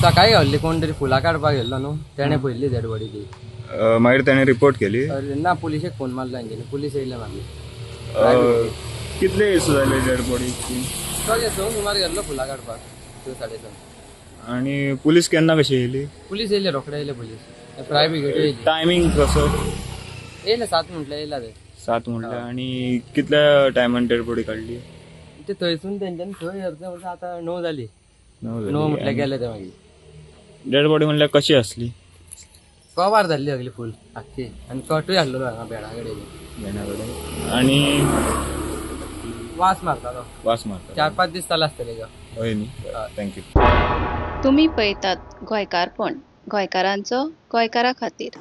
सकाळी गावल्ली, कोण तरी फुलां काडपाक गेल्लो न्हू, तेणें पळयल्ली डेड बॉडी ती. मागीर तेणें रिपोर्ट केली? ना, पुलिशेक फोन मारलो तेंच्यांनी, पुलीस येयले मागीर. कितले दीस जाले डेड बॉडी? सगळे 6 सुमार गेल्लो फुलां काडपाक, 6 साडे 6. आनी पुलीस केन्ना कशी येयली? पुलीस येयले, रोखडे येयले पुलीस, फायर ब्रिगेड येयली. टायमींग कसो? येयले 7 म्हटल्यार येयला ते. 7 म्हटल्यार. आनी कितल्या टायमान डेड बॉडी काडली? ते थंयसून तेंच्यांनी थंय अर्दे म्हटल्यार आतां 9 जाली. 9 म्हटल्यार गेले ते मागीर. डेड बॉडी म्हटल्यार कशी आसली? कवार जाल्ली सगळी फूल आख्खी, आनी कटूय आसलेलो हांगा बेडा कडेन. बेडा कडेन. आनी वास मारतालो. वास मारतालो. 4-5 दीस जाले आसतले. हय न्ही? Thank you. तुमी पळयतात गोंयकारपण, गोंयकारांचो गोंयकारा खातीर.